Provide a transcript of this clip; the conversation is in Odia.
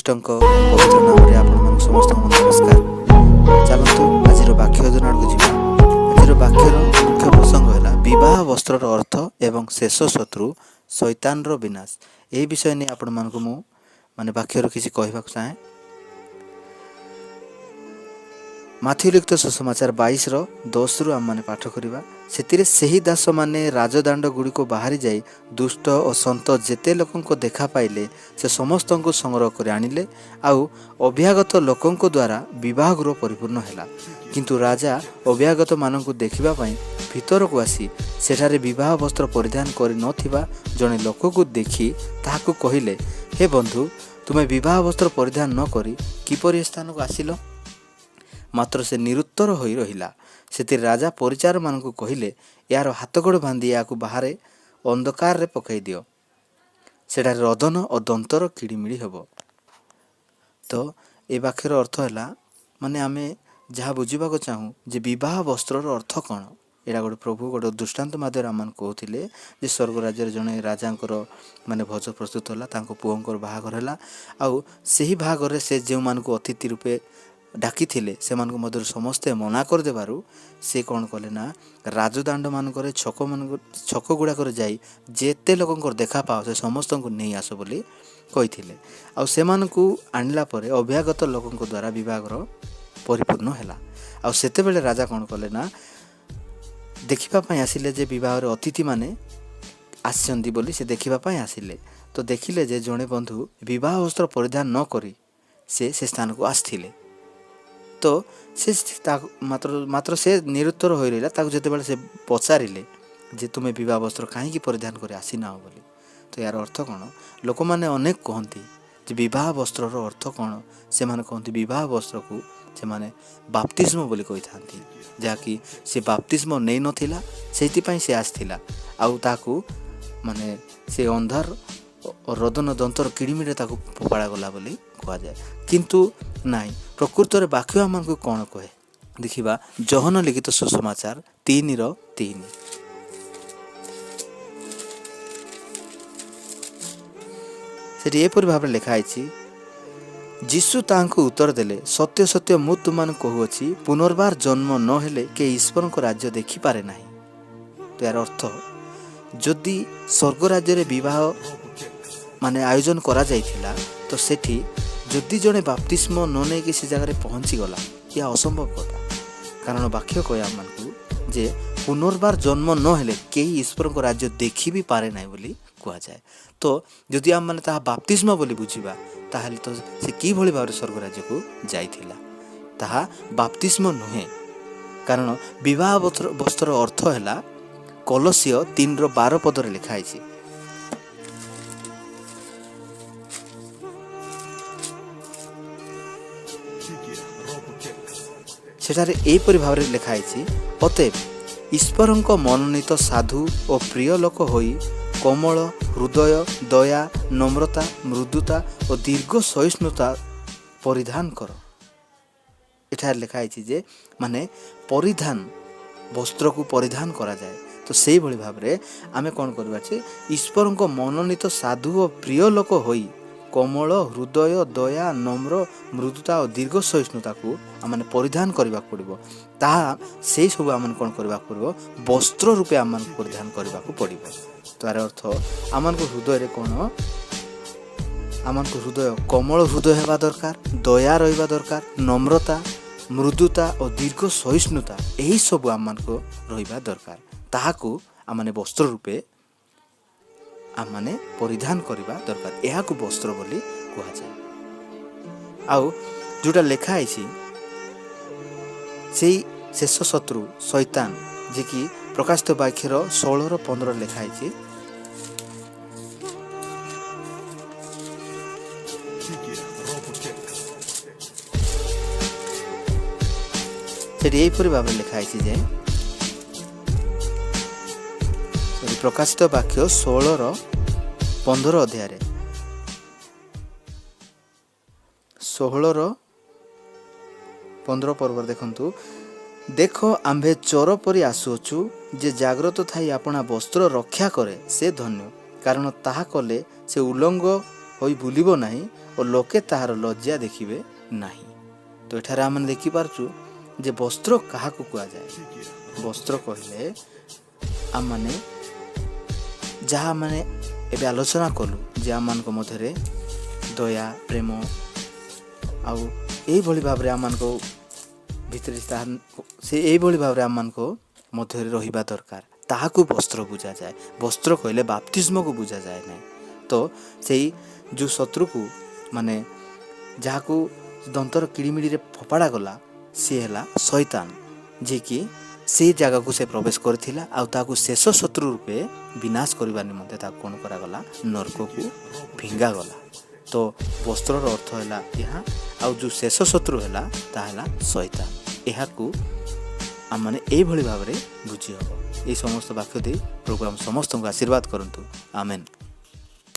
ଖ୍ରୀଷ୍ଟଙ୍କ ପବିତ୍ର ନାମରେ ଆପଣମାନଙ୍କୁ ସମସ୍ତଙ୍କୁ ନମସ୍କାର। ଚାଲନ୍ତୁ, ଆଜିର ବାକ୍ୟ ଅଧ୍ୟୟନ ଆଡ଼କୁ ଯିବା। ଆଜିର ବାକ୍ୟର ମୁଖ୍ୟ ପ୍ରସଙ୍ଗ ହେଲା ବିବାହ ବସ୍ତ୍ରର ଅର୍ଥ ଏବଂ ଶେଷ ଶତ୍ରୁ ଶୈତାନର ବିନାଶ। ଏହି ବିଷୟ ନେଇ ଆପଣମାନଙ୍କୁ ମୁଁ ମାନେ ବାକ୍ୟରୁ କିଛି କହିବାକୁ ଚାହେଁ। ମାଥିଉ ଲିଖିତ ସୁସମାଚାର 22ର 10ରୁ ଆମମାନେ ପାଠ କରିବା। ସେଥିରେ ସେହି ଦାସମାନେ ରାଜଦାଣ୍ଡ ଗୁଡ଼ିକୁ ବାହାରି ଯାଇ ଦୁଷ୍ଟ ଓ ସନ୍ତ ଯେତେ ଲୋକଙ୍କ ଦେଖା ପାଇଲେ, ସେ ସମସ୍ତଙ୍କୁ ସଂଗ୍ରହ କରି ଆଣିଲେ। ଆଉ ଅଭ୍ୟାଗତ ଲୋକଙ୍କ ଦ୍ୱାରା ବିବାହ ଗୃହ ପରିପୂର୍ଣ୍ଣ ହେଲା। କିନ୍ତୁ ରାଜା ଅଭ୍ୟାଗତମାନଙ୍କୁ ଦେଖିବା ପାଇଁ ଭିତରକୁ ଆସି ସେଠାରେ ବିବାହ ବସ୍ତ୍ର ପରିଧାନ କରିନଥିବା ଜଣେ ଲୋକକୁ ଦେଖି ତାହାକୁ କହିଲେ, "ହେ ବନ୍ଧୁ, ତୁମେ ବିବାହ ବସ୍ତ୍ର ପରିଧାନ ନ କରି କିପରି ଏ ସ୍ଥାନକୁ ଆସିଲ?" ମାତ୍ର ସେ ନିରୁତ୍ତର ହୋଇ ରହିଲା। ସେଥିରେ ରାଜା ପରିଚାରମାନଙ୍କୁ କହିଲେ, "ଏହାର ହାତଗୋଡ଼ ବାନ୍ଧି ଏହାକୁ ବାହାରେ ଅନ୍ଧକାରରେ ପକାଇ ଦିଅ। ସେଠାରେ ରୋଦନ ଓ ଦନ୍ତର କିଡ଼ିମିଡ଼ି ହେବ।" ତ ଏ ବାକ୍ୟର ଅର୍ଥ ହେଲା, ମାନେ ଆମେ ଯାହା ବୁଝିବାକୁ ଚାହୁଁ ଯେ ବିବାହ ବସ୍ତ୍ରର ଅର୍ଥ କ'ଣ। ଏଇଟା ଗୋଟେ ପ୍ରଭୁ ଗୋଟେ ଦୃଷ୍ଟାନ୍ତ ମାଧ୍ୟମରେ ଆମମାନଙ୍କୁ କହୁଥିଲେ ଯେ ସ୍ୱର୍ଗ ରାଜ୍ୟରେ ଜଣେ ରାଜାଙ୍କର ମାନେ ଭୋଜ ପ୍ରସ୍ତୁତ ହେଲା, ତାଙ୍କ ପୁଅଙ୍କର ବାହାଘର ହେଲା। ଆଉ ସେହି ବାହାଘରରେ ସେ ଯେଉଁମାନଙ୍କୁ ଅତିଥି ରୂପେ ଡାକିଥିଲେ, ସେମାନଙ୍କ ମଧ୍ୟରୁ ସମସ୍ତେ ମନା କରିଦେବାରୁ ସେ କ'ଣ କଲେ ନା ରାଜଦାଣ୍ଡ ମାନଙ୍କରେ, ଛକମାନଙ୍କ, ଛକ ଗୁଡ଼ାକରେ ଯାଇ ଯେତେ ଲୋକଙ୍କର ଦେଖା ପାଅ, ସେ ସମସ୍ତଙ୍କୁ ନେଇ ଆସ ବୋଲି କହିଥିଲେ। ଆଉ ସେମାନଙ୍କୁ ଆଣିଲା ପରେ ଅଭ୍ୟାଗତ ଲୋକଙ୍କ ଦ୍ୱାରା ବିବାହଘର ପରିପୂର୍ଣ୍ଣ ହେଲା। ଆଉ ସେତେବେଳେ ରାଜା କ'ଣ କଲେ ନା ଦେଖିବା ପାଇଁ ଆସିଲେ ଯେ ବିବାହରେ ଅତିଥିମାନେ ଆସିଛନ୍ତି ବୋଲି ସେ ଦେଖିବା ପାଇଁ ଆସିଲେ। ତ ଦେଖିଲେ ଯେ ଜଣେ ବନ୍ଧୁ ବିବାହ ବସ୍ତ୍ର ପରିଧାନ ନ କରି ସେ ସେ ସ୍ଥାନକୁ ଆସିଥିଲେ। ତ ସେ ତାକୁ ମାତ୍ର ମାତ୍ର ସେ ନିରୁତ୍ତର ହୋଇ ରହିଲା। ତାକୁ ଯେତେବେଳେ ସେ ପଚାରିଲେ ଯେ ତୁମେ ବିବାହ ବସ୍ତ୍ର କାହିଁକି ପରିଧାନ କରି ଆସିନାହ ବୋଲି, ତ ଏହାର ଅର୍ଥ କ'ଣ? ଲୋକମାନେ ଅନେକ କହନ୍ତି ଯେ ବିବାହ ବସ୍ତ୍ରର ଅର୍ଥ କ'ଣ? ସେମାନେ କହନ୍ତି, ବିବାହ ବସ୍ତ୍ରକୁ ସେମାନେ ବାପ୍ତିସ୍ମ ବୋଲି କହିଥାନ୍ତି, ଯାହାକି ସେ ବାପ୍ତିସ୍ମ ନେଇନଥିଲା, ସେଇଥିପାଇଁ ସେ ଆସିଥିଲା। ଆଉ ତାକୁ ମାନେ ସେ ଅନ୍ଧାର ଓ ରୋଦନ ଦନ୍ତର କିଡ଼ିମିଡ଼ିରେ ତାକୁ ଫୋପାଡ଼ା ଗଲା ବୋଲି କୁହାଯାଏ। କିନ୍ତୁ ନାହିଁ, ପ୍ରକୃତରେ ବାକ୍ୟ ଆମମାନଙ୍କୁ କ'ଣ କହେ ଦେଖିବା। ଯୋହନ ଲିଖିତ ସୁସମାଚାର 3ର 3। ସେଠି ଏପରି ଭାବରେ ଲେଖା ହେଇଛି, ଯୀଶୁ ତାହାଙ୍କୁ ଉତ୍ତର ଦେଲେ, "ସତ୍ୟ ସତ୍ୟ ମୁଁ ତୁମମାନଙ୍କୁ କହୁଅଛି, ପୁନର୍ବାର ଜନ୍ମ ନ ହେଲେ କେହି ଈଶ୍ୱରଙ୍କ ରାଜ୍ୟ ଦେଖିପାରେ ନାହିଁ।" ତ ଏହାର ଅର୍ଥ, ଯଦି ସ୍ୱର୍ଗ ରାଜ୍ୟରେ ବିବାହ ମାନେ ଆୟୋଜନ କରାଯାଇଥିଲା, ତ ସେଠି ଯଦି ଜଣେ ବାପ୍ତିସ୍ମ ନ ନେଇକି ସେ ଜାଗାରେ ପହଞ୍ଚିଗଲା, ଏହା ଅସମ୍ଭବ କଥା। କାରଣ ବାକ୍ୟ କହେ ଆମମାନଙ୍କୁ ଯେ ପୁନର୍ବାର ଜନ୍ମ ନ ହେଲେ କେହି ଈଶ୍ୱରଙ୍କ ରାଜ୍ୟ ଦେଖି ବି ପାରେ ନାହିଁ ବୋଲି କୁହାଯାଏ। ତ ଯଦି ଆମମାନେ ତାହା ବାପ୍ତିସ୍ମ ବୋଲି ବୁଝିବା, ତାହେଲେ ତ ସେ କିଭଳି ଭାବରେ ସ୍ୱର୍ଗ ରାଜ୍ୟକୁ ଯାଇଥିଲା? ତାହା ବାପ୍ତିସ୍ମ ନୁହେଁ। କାରଣ ବିବାହ ବସ୍ତ୍ରର ଅର୍ଥ ହେଲା, କଲସୀୟ 3ର 12 ପଦରେ ଲେଖା ହେଇଛି। ସେଠାରେ ଏହିପରି ଭାବରେ ଲେଖା ହେଇଛି, ଅତଏବ ଈଶ୍ୱରଙ୍କ ମନୋନୀତ ସାଧୁ ଓ ପ୍ରିୟ ଲୋକ ହୋଇ କୋମଳ ହୃଦୟ, ଦୟା, ନମ୍ରତା, ମୃଦୁତା ଓ ଦୀର୍ଘ ସହିଷ୍ଣୁତା ପରିଧାନ କର। ଏଠାରେ ଲେଖା ହେଇଛି ଯେ ମାନେ ପରିଧାନ, ବସ୍ତ୍ରକୁ ପରିଧାନ କରାଯାଏ। ତ ସେଇଭଳି ଭାବରେ ଆମେ କ'ଣ କରିବା ଯେ ଈଶ୍ୱରଙ୍କ ମନୋନୀତ ସାଧୁ ଓ ପ୍ରିୟ ଲୋକ ହୋଇ କୋମଳ ହୃଦୟ, ଦୟା, ନମ୍ର, ମୃଦୁତା ଓ ଦୀର୍ଘ ସହିଷ୍ଣୁତାକୁ ଆମମାନେ ପରିଧାନ କରିବାକୁ ପଡ଼ିବ। ତାହା ସେଇ ସବୁ ଆମମାନଙ୍କୁ କ'ଣ କରିବାକୁ ପଡ଼ିବ? ବସ୍ତ୍ର ରୂପେ ଆମମାନଙ୍କୁ ପରିଧାନ କରିବାକୁ ପଡ଼ିବ। ତାର ଅର୍ଥ ଆମମାନଙ୍କ ହୃଦୟରେ କ'ଣ? ଆମମାନଙ୍କ ହୃଦୟ କୋମଳ ହୃଦୟ ହେବା ଦରକାର, ଦୟା ରହିବା ଦରକାର, ନମ୍ରତା, ମୃଦୁତା ଓ ଦୀର୍ଘ ସହିଷ୍ଣୁତା, ଏହିସବୁ ଆମମାନଙ୍କୁ ରହିବା ଦରକାର। ତାହାକୁ ଆମମାନେ ବସ୍ତ୍ର ରୂପେ ଆମମାନେ ପରିଧାନ କରିବା ଦରକାର। ଏହାକୁ ବସ୍ତ୍ର ବୋଲି କୁହାଯାଏ। ଆଉ ଯେଉଁଟା ଲେଖା ହେଇଛି, ସେଇ ଶେଷ ଶତ୍ରୁ ଶୈତାନ, ଯିଏକି ପ୍ରକାଶିତ ବାକ୍ୟର 16ର 15 ଲେଖା ହେଇଛି। ସେଠି ଏହିପରି ଭାବରେ ଲେଖା ହେଇଛି ଯେ, ସରି, ପ୍ରକାଶିତ ବାକ୍ୟ 16ର 15 ଅଧ୍ୟାୟରେ, 16ର 15 ପର୍ବରେ ଦେଖନ୍ତୁ, ଦେଖ, ଆମ୍ଭେ ଚୋର ପରି ଆସୁଅଛୁ। ଯେ ଜାଗ୍ରତ ଥାଇ ଆପଣା ବସ୍ତ୍ର ରକ୍ଷା କରେ, ସେ ଧନ୍ୟ। କାରଣ ତାହା କଲେ ସେ ଉଲଙ୍ଗ ହୋଇ ବୁଲିବ ନାହିଁ ଓ ଲୋକେ ତାହାର ଲଜ୍ଜା ଦେଖିବେ ନାହିଁ। ତ ଏଠାରେ ଆମେ ଦେଖିପାରୁଛୁ ଯେ ବସ୍ତ୍ର କାହାକୁ କୁହାଯାଏ। ବସ୍ତ୍ର କହିଲେ ଆମମାନେ ଯାହା ମାନେ ଏବେ ଆଲୋଚନା କଲୁ ଯେ ଆମମାନଙ୍କ ମଧ୍ୟରେ ଦୟା, ପ୍ରେମ ଆଉ ଏଇଭଳି ଭାବରେ ଆମମାନଙ୍କ ଭିତରେ ତାହା ସେ ଏଇଭଳି ଭାବରେ ଆମମାନଙ୍କ ମଧ୍ୟରେ ରହିବା ଦରକାର, ତାହାକୁ ବସ୍ତ୍ର ବୁଝାଯାଏ। ବସ୍ତ୍ର କହିଲେ ବାପ୍ତିସ୍ମକୁ ବୁଝାଯାଏ ନାହିଁ। ତ ସେଇ ଯେଉଁ ଶତ୍ରୁକୁ ମାନେ ଯାହାକୁ ଦନ୍ତର କିଡ଼ିମିଡ଼ିରେ ଫୋପାଡ଼ା ଗଲା, ସିଏ ହେଲା ଶୈତାନ, ଯିଏକି ସେଇ ଜାଗାକୁ ସେ ପ୍ରବେଶ କରିଥିଲା ଆଉ ତାହାକୁ ଶେଷ ଶତ୍ରୁ ରୂପେ ବିନାଶ କରିବା ନିମନ୍ତେ ତାକୁ କ'ଣ କରାଗଲା? ନର୍କକୁ ଫିଙ୍ଗାଗଲା। ତ ବସ୍ତ୍ରର ଅର୍ଥ ହେଲା ଏହା, ଆଉ ଯେଉଁ ଶେଷ ଶତ୍ରୁ ହେଲା ତାହା ହେଲା ଶୈତାନ। ଏହାକୁ ଆମମାନେ ଏଇଭଳି ଭାବରେ ବୁଝି ହେବ। ଏହି ସମସ୍ତ ବାକ୍ୟ ଦେଇ ପ୍ରଭୁ ଆମ ସମସ୍ତଙ୍କୁ ଆଶୀର୍ବାଦ କରନ୍ତୁ। ଆମେନ୍।